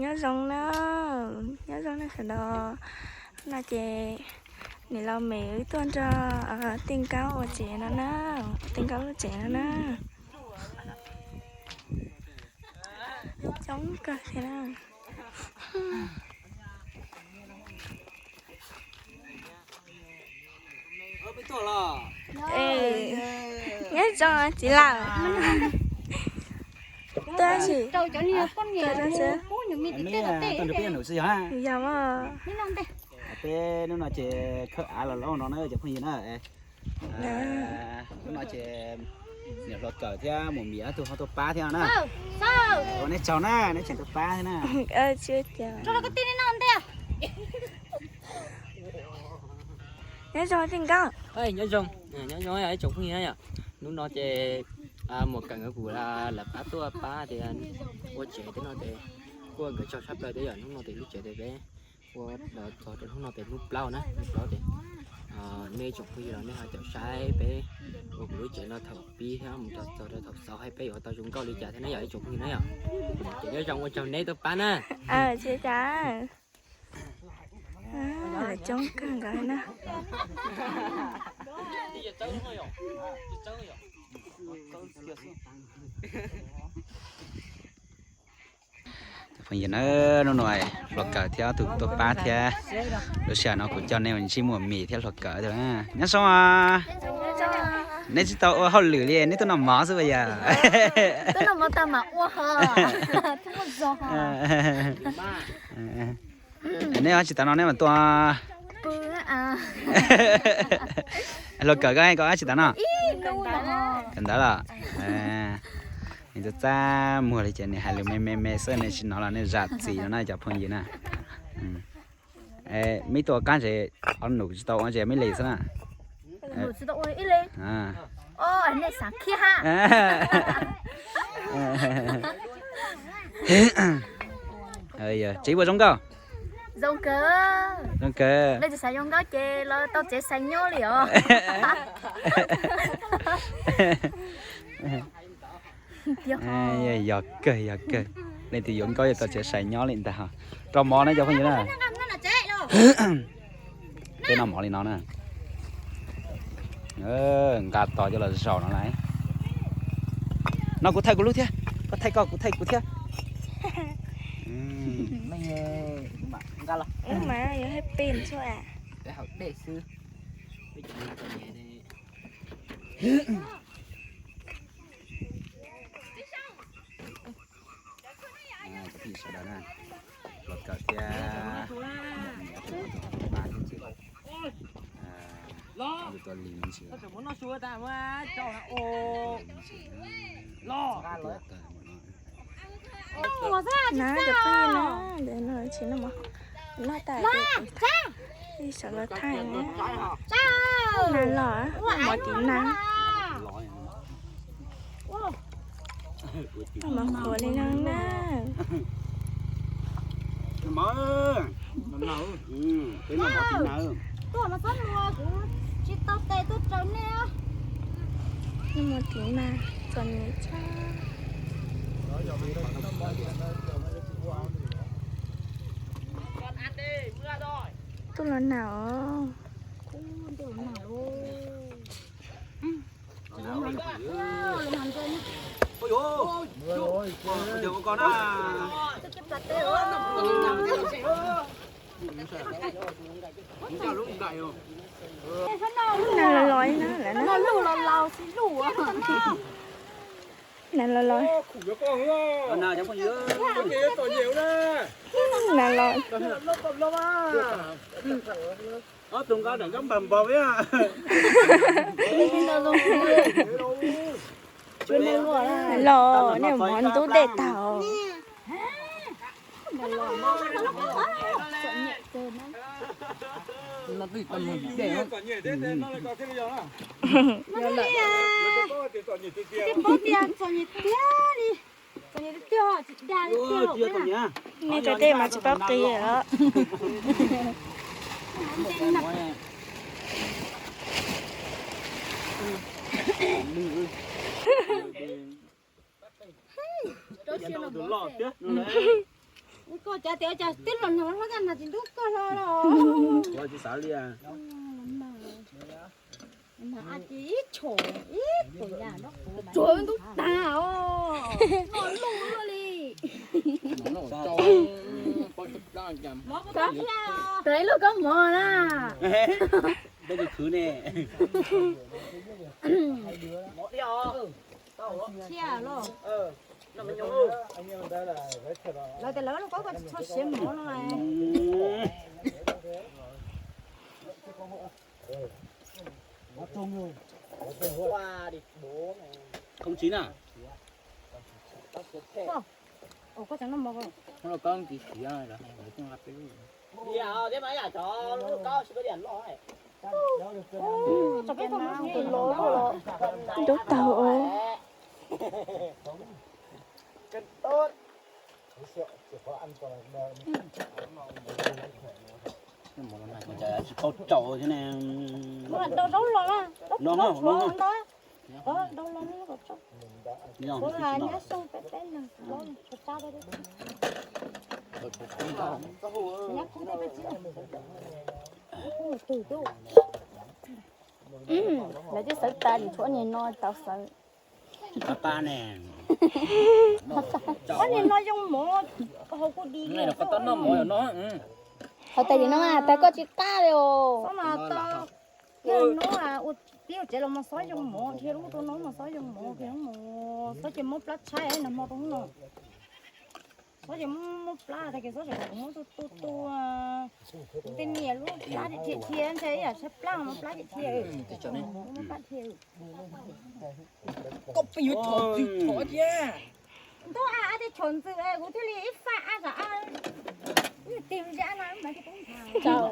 Nyob zoo na, nyob zoo na sawv daws. No ces niam laus Mim wb tuaj nrog Tij Nkaub ua tsev no na, Tij Nkaub lub tsev no na. Coob kawg thiab na. Nyob zoo txiv laus. Tuaj tsis, yog, peb hnub no ces khawb av los laub no na cov phooj ywg na. Hnub no ces niam hluas Kawm thiab Muam Mim ob tug ho tuaj pab thiab na. Ua nej tsaug na, nej tseem tuaj pab thiab na. Nyob zoo Tij Nkaub. Nyob zoo, nyob zoo ib tsoom phooj ywg na yom. Hnub no ces Muam Kawm nkawd kuj lawv pab tuaj pab tias ua tsev tej no ces kuj ua nkawd tsaug tshaj plaws thiab yom. Hnub no ces lub tsev ces peb ua los txog rau hnub no ces hnub plaub na, hnub plaub ces nej tsoom phooj ywg los nej ho caum saib peb ua kuv lub tsev no thaum pib thiab mus rau txog rau thaum xaus hais peb yuav tau zoo nkauj li cas thiab na yom ib tsoom phooj ywg na yom. Ces nyob zoo ua tsaug nej tuaj pab na. Coob kawg nkaus na. Cov phooj ywg na, hnub no hluas Kawm thiab ob tug tuaj pab thiab. Lub sij hawm no kuv coj nej mus ntsib Muam Mim thiab hluas Kawm thiab. Nyob zoo os. Neb tsis tau ua hauj lwm li, neb tuaj noj mov xwb puas yog? Neb ho tsis tau no neb mas tuaj. Hluas Kawm koj, koj tsis tau no? Kawm ntawv los? Nws txaj txaj muag li ces nws hais lus me me me xwb, nej tsis hnov los nej zam txim no na cov phooj ywg na. Mib tuaj qab ntses, ob nus tsis tau ua ntses mib li xwb na. Tsev puas zoo nkauj? Zoo kawg. Zoo kawg. Leej twg xav zoo nkauj ces los tau tsev xaiv nyob li os. Yog kawg, yog kawg. Leej twg yuav nkauj yuav tau tsev xaiv nyob li ntag. Rau mov na cov phooj ywg na. Peb noj mov li no na. Nqa tos coj los zaum no lawm. No kuv thaij kuv lub thiab, koj thaij koj, kuv thaij kuv thiab. Cov phooj ywg sawv daws na, hluas Kawm thiab Muam Mim ob tug ho tuaj pab thiab ces, tus tuaj li ntsis, na cov phooj ywg na, ntawm no tsis noj mov, noj tas ces ib sawv los thaij na. Nas los, mov tiv nas. Mov qhuav li no na. Mov tiv nas txom nyem tshaj. Tuaj los nas os. Nas los los na, lub los laus xwb lub. Nas los los. Nas los. Ob tug nqa daim nyob npag npog thiab. Los nej mov ntub dej tag. Nej cov dej mas tsis paub qi os. Cas tias cas twb los no hlob Nkaj Nas tsis ntub koj hlo los. Ua tsis xav li. Mas a ci ib tsho ib tus yam no. Tsuav ntub tag os. Noj luj luaj li. Tag ib lub koob mov na. Peb tus khwv ne. Thiab los. Lawv tias lawv lub koob koj tsis txhob siav mov no. Không chín à? Ủa, có trắng năm màu không? Không là có không chị xỉa rồi, rồi không là cái lũ. Ntub tag os. Tsis tau tsaus thiab ne. Rau zaub los na, zaub qhov ntawd. Rau los no zaub tsaus. Kuv nyab xyoo peb peb neeg, zaub tsaus tsaus peb peb txiv. Nyab kub peb peb txiv. Kub tus tus. Lawv twb xawv tas, tshuav niag no tau xawv. Pab pab ne. Ob niag no yoo mov, hauv kuv di ne. Hauv tas li no mas tas koj tsis qab li os. Xob mas tau, yog no ua tib ua tsev los mas xob yoo mov, dhia lub rau no mas xob yoo mov, dhia lub mov, xob ces muab plab tshaib nag hmo rau no. Xob ces muab plab tag kis xob tseem muab tu tu tu. Tej niam lub plab dhia dhia ntshai ib yam tshaib plab mas plab dhia dhia. Muab plab dhia. Koj pheej yuav tshov ntxwm tshov thiab. Ntuj a, a tej tshov ntxwm kuv thiaj li ib faj a tam a. Ib tig ntsia na, ib mas thiaj poob nthav.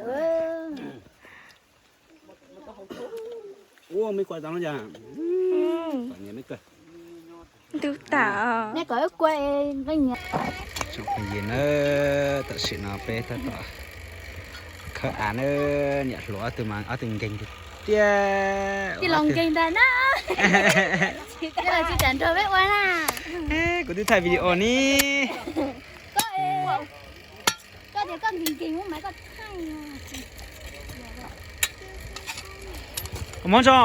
Ua me kuas tas no cas. Ntub tas. Neb kom wb kua nqeeb nyiam. Tsoom phooj ywg na, tam sim no peb tab tom khawb av na, niam hluas ob tug mas ob tug nkeeg tiag. Tij laug nkeeg ntag na. Tij laug tsis kam nrog peb ua na. Kuv twb thaij video ni. Koj tias koj nkeeg nkeeg ua mas koj thaij. Koj mob tso.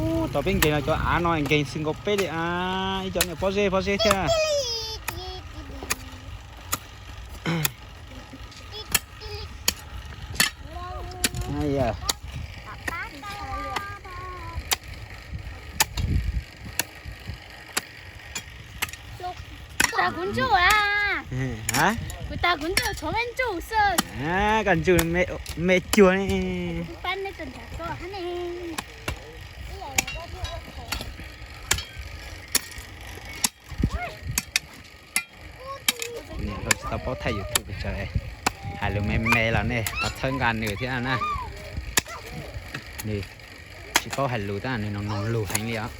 Ub, tau peb nkeeg no cov av no nkeeg xwb nkaus peb li a, ib cov niag pob zeb pob zeb thiab. Kuv tas kuv ntsuj a. Kuv tas kuv ntsuj, tshuav me ntsuj xwb. Koj ntsuj me cuag ne. Kuv pab neb tso nrad koj hab ne. Niam tsis tau paub thaij YouTube pes tsawg, hais lus me me los nej ho txhawb nqa nws thiab na. Nws tsis paub hais lus tab nws noog noog lus heev li os.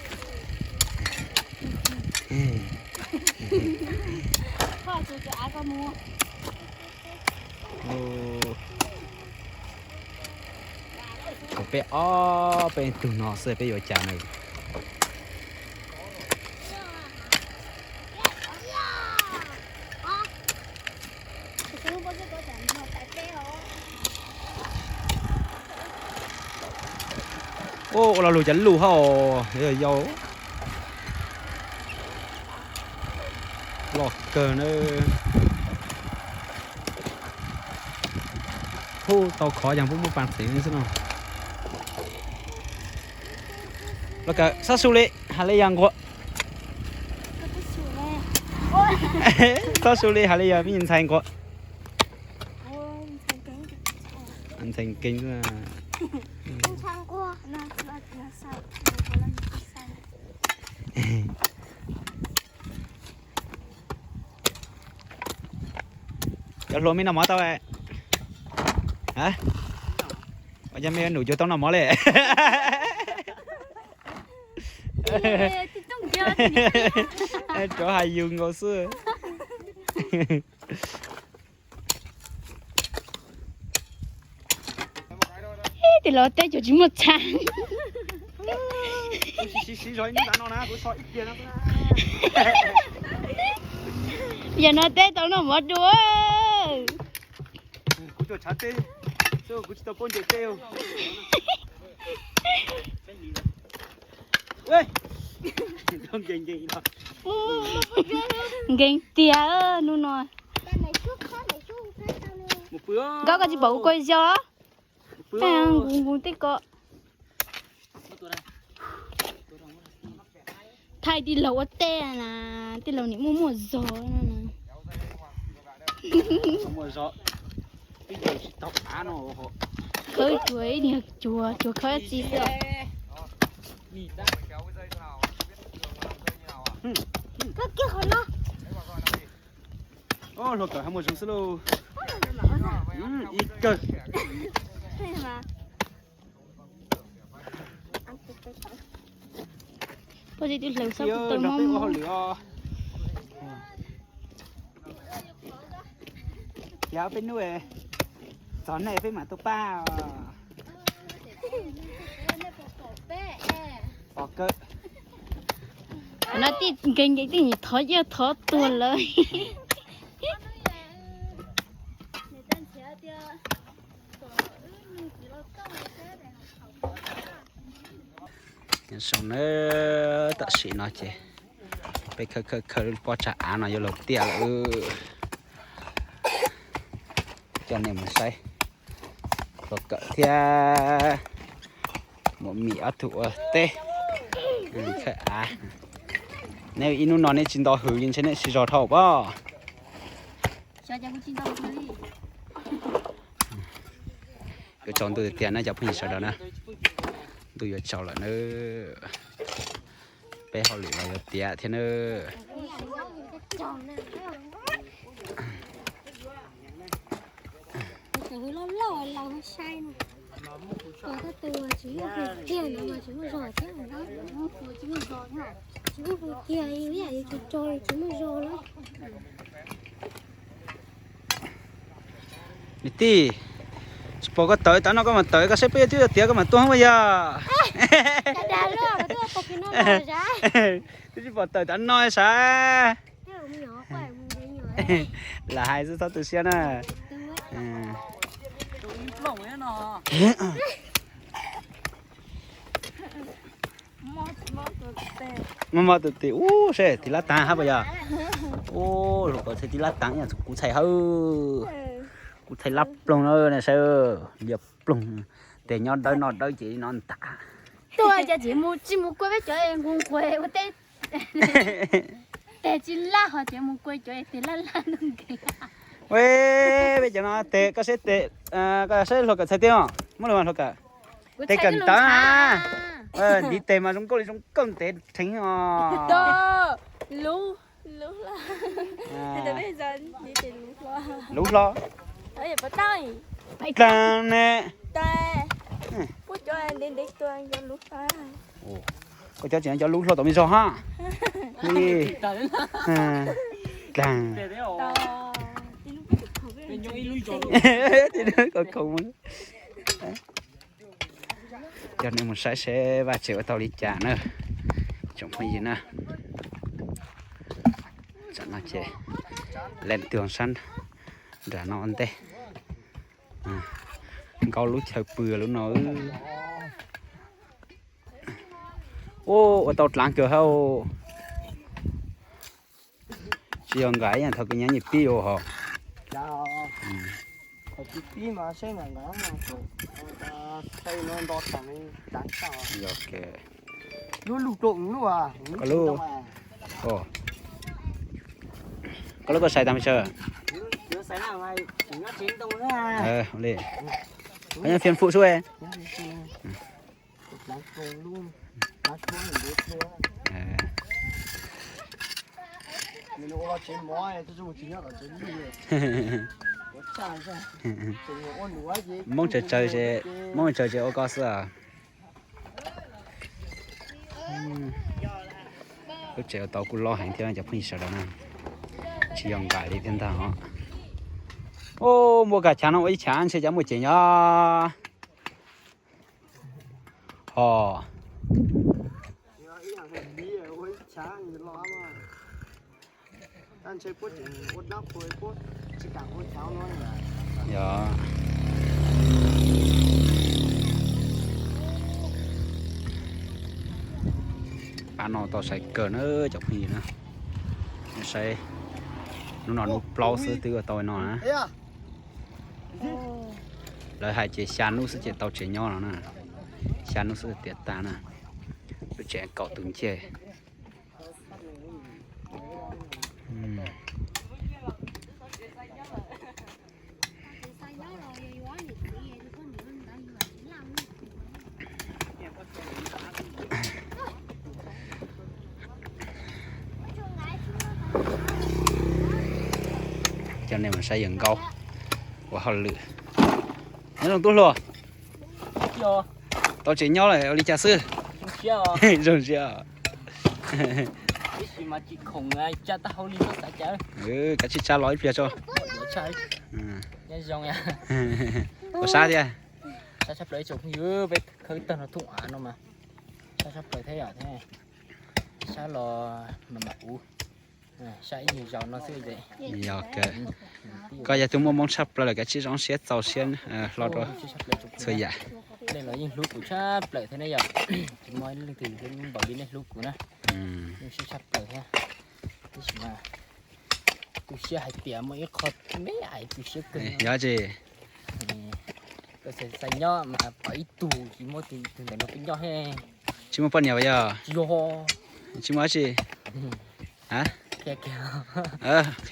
Kom peb ob peb tug no xwb peb yuav cas na. Ua lo lug cov lug hab, yog yau loj kawg na. Hu tau khov yog pub muab paa txev xwb no. Los kawm txhob su li hais li yog nquag. Txhob su li hais li yog me ntxhais nquag. Ntxhais nkeeg. Cov hluas me noj mov tau. Ua cas me num cuag tau noj mov li. Rov hais yus nkaus xwb. Ib, tej laus teb cov tsis muaj txha. Siv zog ib hnub no na, kuv so ib pliag no xwb na. Yam no teb tau noj mov dua. Kuv tuaj tshav teb, kuv tsis tau paub nce teb. Nkees tiag hnub no. Nkauj, koj tsis pom kuv kua zog? Nkus nkus tej ko. Thaij tij laug ua teb na, tij laug nim muaj muaj zog no. Khawb cuag ib niag cuag, cuag khawb txi xwb. Hluas Kawm hab muaj zoo xwb lauj. Ib kawg. Poj tij twb hlawv xab kuv tau mob mus. Yog peb nub txog nej peb mam tuaj pab. Pom kawg. No tij nkees nkees tij nim thov iaj thov tuag lawm. Nyob zoo nawb, tam sim no ces peb khawb khawb khawb pob tsag av no yuav luag tiaj lawm. Coj nej mus saib Hluas Kawm thiab Muam Mim ob tug ua teb khawb av. Neb ib hnub no neb tsis nto hws li ntshe neb siv zog dhau pob. Yuav tsaus ntuj tiag tiag na cov phooj ywg sawv daws na. Ntuj yuav tsaus lawm na. Peb hauj lwm los yuav tiav thiab na. Loj loj los sai no. Koj tus tsis muaj kiag no mas tsis muaj zog thiab. Tsis muaj kiag, ib yam li tsis tso tsis muaj zog na. Niam tij, tsis pom koj tawm tav no koj mam tawm, koj saib peb twb tiav koj mam tuaj mas yog. Twb tsis pom tawm tav no sav. Lam hais xwb txhob tu siab na. Mob mob tus tis ub seb tis lab taag hab puas yog? Ub, Hluas Kawm txhais tis lab taag ib yam kuv txhais hawb. Kuv txhais lab ploog na saib, lias ploog. Tes nyob dawb noj dawb ces li no ntag. Tuaj ces tsis mus, tsis mus kua peb cov nqus nquas ua teb. Tes tsis laj ho ces mus kua cov tes laj laj nkeeg. Peb cov no tes koj saib tes, koj saib Hluas Kawm txhais tiag os, muab lus Hluas Kawm. Tes kawm ntawv na. Ntiv tes mas zoo nkauj li zoo nkauj ntev rheev os. Lub hlo. Dlaag ne. Koj cov tseem cov lub hlo tom me zog hab. Dlaag. Coj nej mus saib seb vaj tsev ua tau li cas na. Tsoom phooj ywg na, tam no ces leej twg sab nram no ua ntej. Nkaus lub chaw pw lub no. Ua tau dlaav kawg hab. Tsis yog nqaim ib yam thaum kws nyob nyuag pib ua hos. Koj lub, koj lub koj sai tas me sawv. Li, koj nyob Fian Fuj xwb. Moob tsaws tsaws, Moob tsaws tsaws ua koj xwb. Lub tsev ua tau kuj loj heev thiab cov phooj ywg sawv daws na. Tsis yog nqaim li thiab ntag os. Ub, muaj kab chav no ua ib chav ntshe cov muaj ceem nyob. Ho. Yog. Pab no tau sai kawg na cov phooj ywg na. Saib, hnub no hnub plaub xwb twb ua tau no na. Lawv hais ces xya hnub xwb ces tau tsev nyob no na. Xya hnub xwb tiav tag na. Lub tsev kaum tus ncej. Coj nej mus saib yawg Nkaub ua hauj lwm. Nyob zoo tub hluas. Tau tsev nyob lawm ua li cas xwb? Zoo siab. Kav tsij tsa los ib pliag tso. Ua sab thiab. Sab los mam mam ua. Sab ib nyuag zaus no xwb. Yog kawg. Koj yog tus muaj hmoo tshaj plaws lawm kav tsij zoo siab txaus siab hlo rau txhua yam. Nej los yeej hlub kuv tshaj plaws thiab ne yom. Tsis muaj leej twg npaum li nej hlub kuv na. Yeej siab tshaj plaws thiab. Tab sis mas tu siab hais tias muaj ib qho me ais tu siab kawg. Yog tsis? Koj xav nyob mas pom ib tug tsis muaj tus ntawm no peb nyob he. Tsis muaj poj niam yog? Tsis muaj dab tsi. Qhia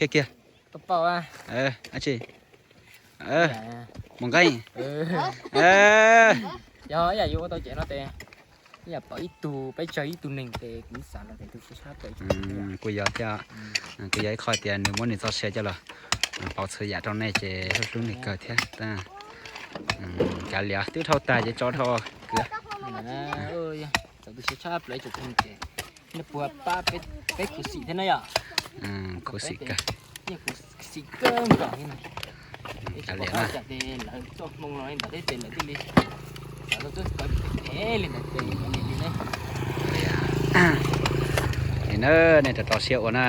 kiag. Koj paub dab tsi? Mus nqeeb. Yog ib yam yuav ua tau cem no tes, ib yam pom ib tug peb tsawg ib tug neeg tes kuv xav no tes tu siab tshaj plaws. Kuj yog thiab. Kuj yog ib qho tias nws muab nws txoj sia coj los pauv txhua yam rau nej ces hlub hlub nws kawg thiab. Kav liam twb dhau tag ces tso dhau kwv. Txaus tu siab tshaj plaws tus kheej ces nej puas pab peb khuv xim thiab na yom? Khuv xim kawg. Khuv xim kawg nkaus thiab na. Kav liam na. Lawv txoj hmoo los li ntawd thiab ces lawv thiaj li xav tau txoj kawv li ntawd ces li li ne. Li na, nej rau rau siab ua na.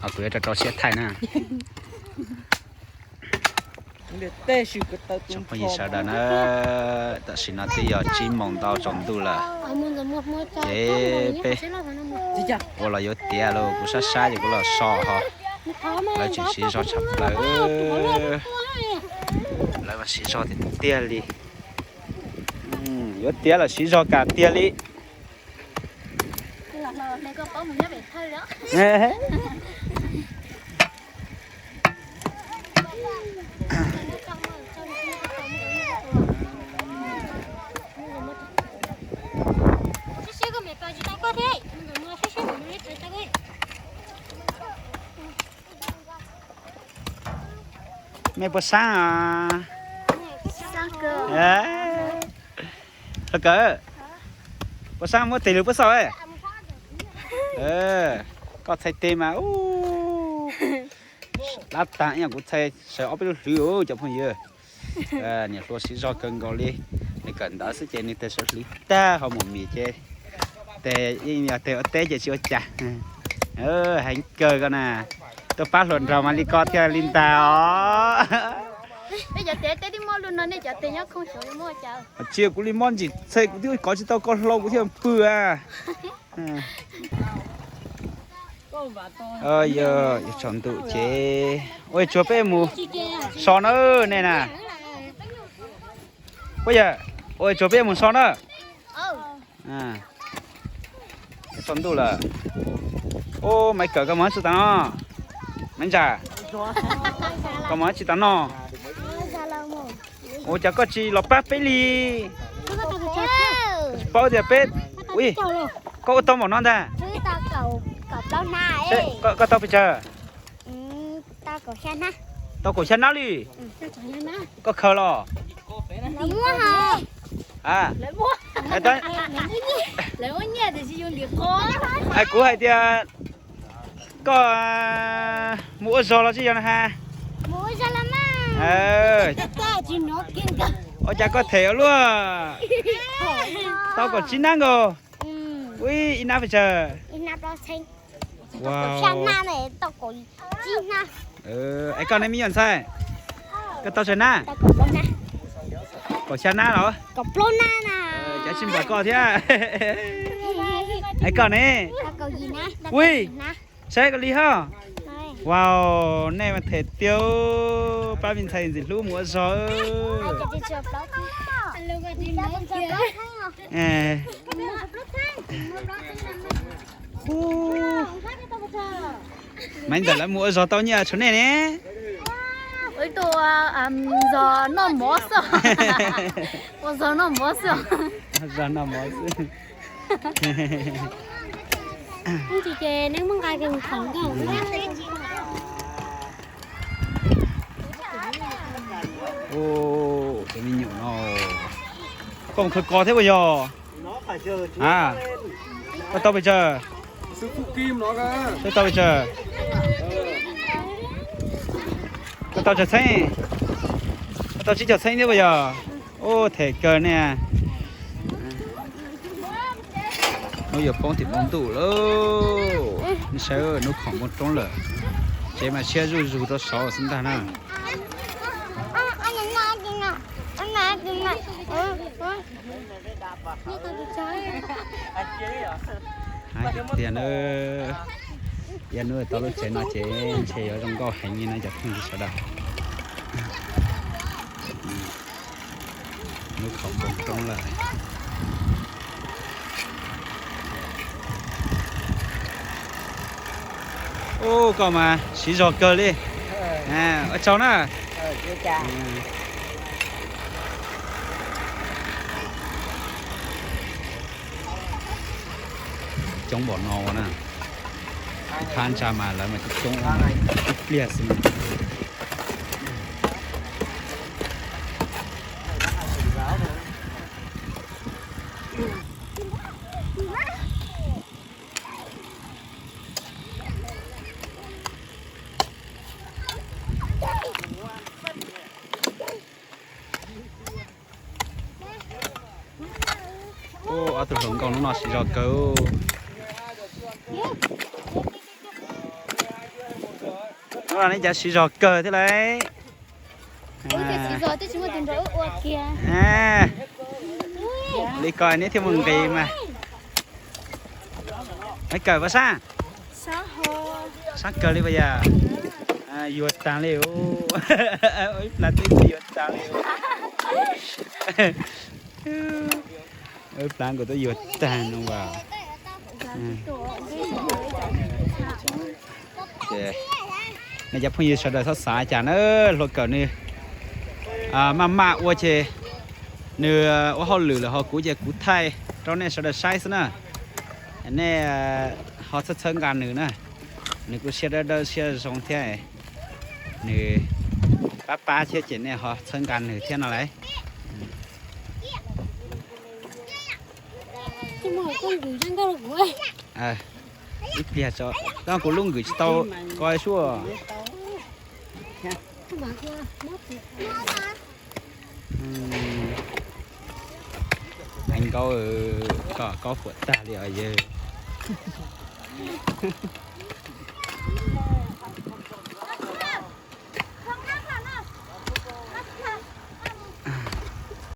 Ho kuv yuav rau rau siab thaij na. Tsoom phooj ywg sawv daws na, tam sim no twb yog tsib moos ntau tsaus ntuj lawm. Ces peb ua los yuav tiav los kuv sab sab ces kuv los so ho. Lawv tseem siv zog tshaj plaws. Lawv mas siv zog tiag tiag li. Yuav tiav los siv zog kawg tiag li. Mej puas saab? Hluas nkauj, puas saab muab teg lug puab xauj? Koj txhais teg mas ub, dab tag ib yam kuv txhais sawv ob peb lub hlwv cov phooj ywg. Niam hluas siv zog kawg nkaus li, nws kawm ntawv xwb ces nws teg sawv hlwv tag ho mus mis ces teg yeej yog teg ua teb ces tsis ua cas. Heev kawg koj na, tuaj pab hluas nraug mas li koj thiaj li ntag os. Tsis kuv li mob ntsim txhej kuv twb kov tsis tau koj hlau kuv thiaj pw a. Yog tsaus ntuj ces ua tsuag peb mus so na nej na. Puab yawg, ua tsuag peb mus so na. Tsaus ntuj lawm. Ub, Maiv Kawm, koj mus dab tsi tas no? Maiv Ntsa, koj mus dab tsi tas no? Ua cas koj tsis los pab peb li? Koj tsis paub tias peb, ui, koj ua tau npaum no ntag. Koj tau pes tsawg? Tau kaum xya hnab li. Koj khaws los? Kuv hais tias koj mus ua zog los tsis yog na has? Ua cas koj them ua luaj? Tau kaum tsib hnab nkaus. Ui, ib hnab pes tsawg? Wow. Es koj ne me nyuam ntxhais, koj tau tsawg nab? Kaum xya nab los? Cov tsis npam koj thiab. Es koj ne? Ui, saib koj li ho. Wow, nej mas them tiag, pab me ntxhais ntxim hlub mus ua zog. Maiv Ntxawm lawv mus ua zog tau nyiaj tshuav nej ne. Ua zog noj mov xwb. Ua zog noj mov xwb. Zog noj mov xwb. Cov me nyuam no, koj mus khaws kos thiab puas yog? A, koj tau pes tsawg? Koj tau pes tsawg? Koj tau tsawg txheeb? Koj tau tsib caug txheeb thiab puas yog? Ub, them kawg ne. Hnub yuav poob tim npoo ntuj lawm. Nej saib, hnub khoom npoo roob lawm. Tsev mas siab zuj zus rau saud xwb ntag na. Hais tiag na, ib hnub tau lub tsev no ces ntshe yuav zoo nkauj heev li no cov phooj ywg sawv daws. Hnub khoom npoo roob lawm. Ub, koj mas siv zog kawg li. Ua tsaug na. Coob npaum no na. Phab ntsa mas lawv mas coob coob ib pliag xwb. Ub, ob tug hluas nkauj hnub no siv zog kawg. Hnub no nej cov siv zog kawg thiab lauj. Li ko neb thiaj mus nqis mas. Kawm pab sab, sab kawg li puas yog? Yuag tag li. Ib plab twb yuag tag li. Ib plab nkaus twb yuag tag no as. Nej cov phooj ywg sawv daws txhob xav cas na, hluas kawm nws maj maj ua ces nws ua hauj lwm lawm ho kuv ces kuv thaij rau nej sawv daws saib xwb na. Nej ho txhawb txhawb nqa nws na, nws kuj siab dawb dawb siab zoo thiab. Nws pab pab thiab ces nej ho txhawb nqa nws thiab no lauj. Ib pliag tso, kuv lub nkwm tsis tau ko suab. Heev Nkaub, koj huam tag li os yawg.